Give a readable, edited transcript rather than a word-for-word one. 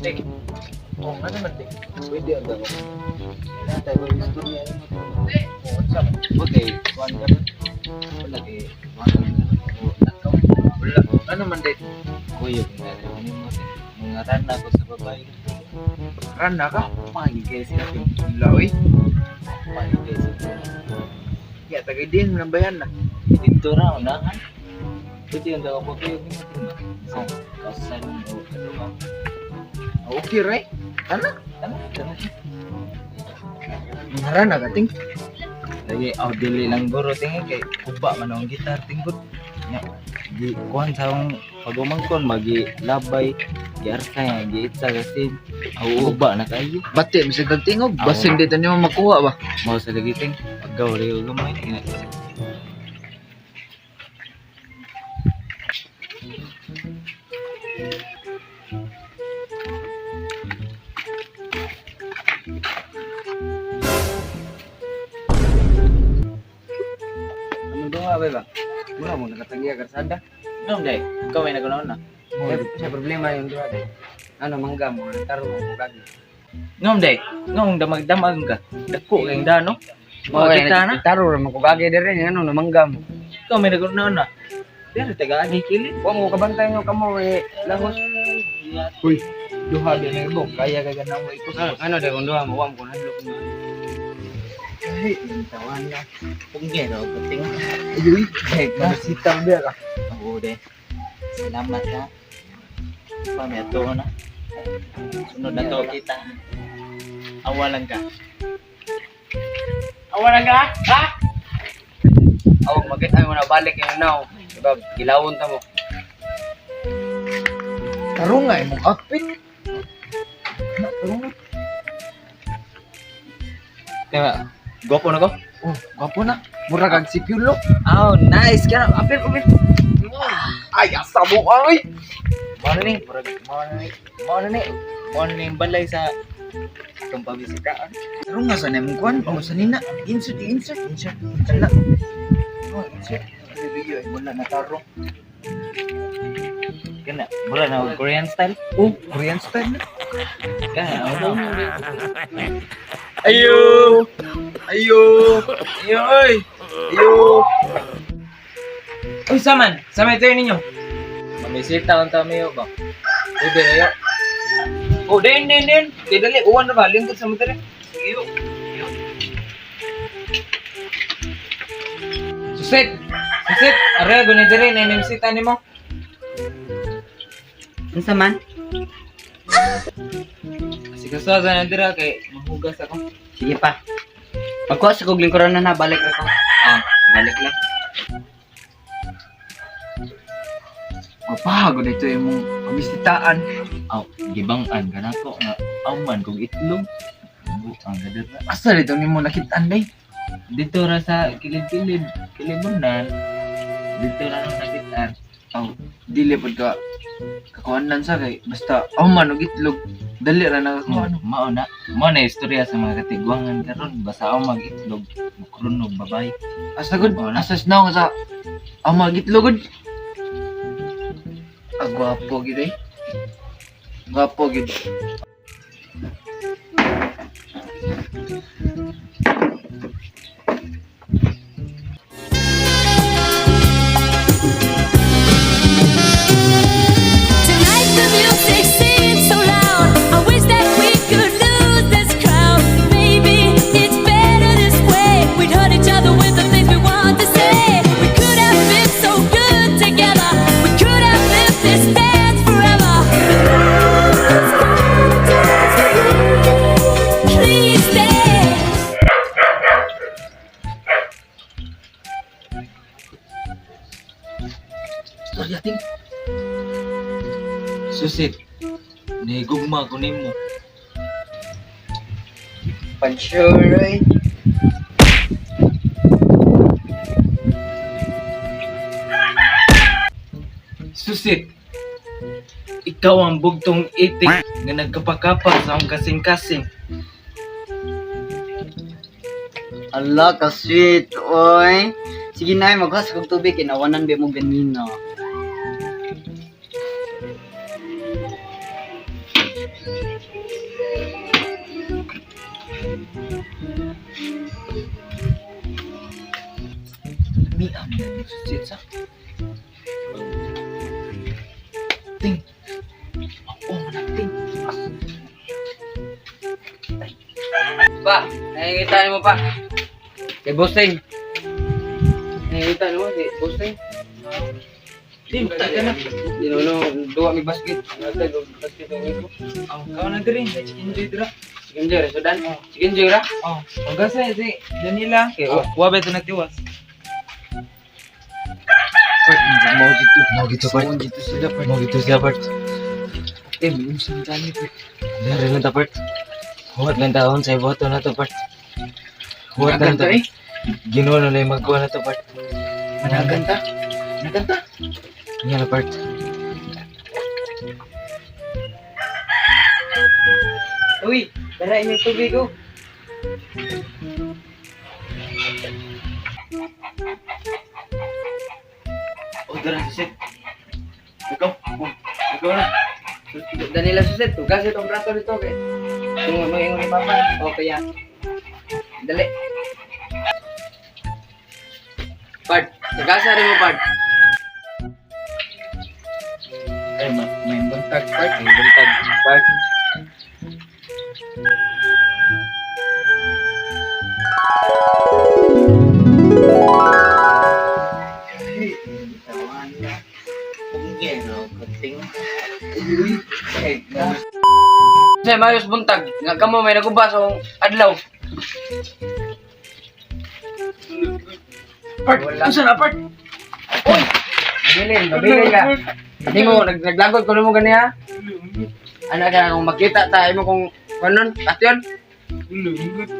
Ting. Oh, ano man, ting? Pwede ang dako. Natay ko istorya nimo. Oh, unsa man? Okay, kuan ka ron. Wala kay kuan ka ron. O, nakaw. Wala. Ano man, day? Kuyog nga rin nimo, ting. Mga rana ko sa babae. Rana ka? Pagi kay sila, ting. Wala, oy. Pagi kay sila. Ya, tagay din mo bayan na. Dito ra unahan. Pwede ang dako ko kuyog nimo, ting. Sa kausan o ano ma. Okay, right? Ana? Tama, tama. Mga rana ka, ting? Lagi aw dili lang guro tingin kay kuba man ang gitar tingkod. Nya gi kuan sa akong pagumangkon magi labay giarsa nga giitsa kasi aw uba na kayo. Bati, bisag kag tingog. Basin dito nimo makuha ba? Mao sa lagi, ting. Paggaw reyo gamay ina. Ano duha ba ba? Mura mo nakatagya karsada. Ngam day, ikaw may nagunaon na. Sa problema yung duha day. Ano mangga mo, taro mo gagi. Ngam day, ngam damag-damag ka. Dako kay dano. Mga kita na. Taro ra mo gagi dire ano mangga mo. Ikaw may nagunaon na. Pero taga agi kilid. Wa mo kabantay nyo kamo eh lahos. Uy, duha ba na mo kaya ka ganang mo ikos. Ano day kung duha mo wa mo kun hadlok mo. Ay, tawan na. Punggero kating. Uy, hey, masita mo ka. Oo, de. Salamat ha. Pamiyato na. Sunod na to kita. Awalan ka. Awalan ka? Ha? Aw, magkita mo na balik yung now. Diba, gilawon ta mo. Tarong nga imong outfit. Tarong nga. Kaya, gwapo na ko? Oh, gwapo na. Mura kag si Piulo. Oh, nice. Kaya, apir, apir. Ay, asa mo ay. Mao na ni, murag, mao na ni, mao na ni, mao na ni yung balay sa itong pabisitaan. Tarong nga sa name kuan. Oh, sa nina. Insert, insert, insert. Wala. Oh, insert. Video ay wala na tarong. Kana, mura na og Korean style. Oh, Korean style na. Kana, oh. Ayo. Ayo. Ayo, oy. Ayo. Uy, saman, saman ito ninyo. Mamisita ang tamiyo ba? Pwede na yun. Oh, den den den. Kay dali uwan na ba lingkod sa motor. Iyo. Susit! Susit! Are, guni diri, nainimsita ni mo. Unsa man? Sige, sa na dira kay mahugas ako. Sige pa. Pagkuha sa kog lingkuran na na, balik ako. Ah, Balik lang. Mapagod ito imong pabisitaan. Aw, gibang-an ka na ko nga aw man kog itlog. Ang gadara. Asa dito nimo nakitaan day? Dito ra sa kilid-kilid, kilibunan. Dito ra nang nakitaan. Aw, dili pud ka kakuanan sa kay basta aw man og itlog dali ra nakakuha no. Mao na, mao na istorya sa mga katigwangan karon basta aw mag itlog, mukrunog babay. Asa gud, Mao na. asa snow nga sa aw mag itlog gud. Ah, gwapo gid eh. Gwapo gid. Tonight the music seems so loud. I wish that we could lose this crowd. Maybe it's better this way. We'd hurt each other with the things we want to say. We could have been so good together. We could have lived this dance forever. Please stay. Istorya ting. Susit, nahigugma ko nimo. Pansure eh. Susit, ikaw ang bugtong itik nga nagkapakapa sa akong kasing-kasing. Ala ka sweet oy. Sige na, magkuha sa kog tubig kinawanan ba mo ganina. Sit sa. Ting. Oh, manak ting. Pa, nakikita mo pa. Kay Bossing. Nakikita mo si Bossing. Ting, ta na. Dinuno, duwa mi basket. Nagtag og basket ang iko. Oh, kau na diri, may chicken joy dira. Chicken joy, sudan. Chicken joy ra. Oh, ang gasa si Danila. Okay, Oh, wa ba ito nagtiwas? Mau gitu, mau gitu, Bart. Mau gitu sila, Bart. Mau gitu sila, Bart. Eh, unsa man gani, Bart? Dari lang ta, Bart. Huwag lang taon sa iboto na to, Bart. Huwag lang Managan to. ta, eh. Ginoo na lang magkuha na to, Bart. Managan ta. Managan ta. Nga na, Bart. Uy, dara inyong tubig oh. Oh, dara, sit. Ikaw, oh, ikaw na. Danila susit, tugas itong plato dito kay. Yung mo ingon ni Papa. Okay ya. Dali. Part, tugasa rin mo part. Ay, may buntag, Bart. May buntag, Bart. Sa mayos buntag, nga kamo may naguba sa adlaw. Bart, unsa na, Bart? Mabilin, mabilin ka. Hindi mo, naglagot ko mo ganiya. Ano ka kung makita tayo mo kung kanon, atyon. Ulungot.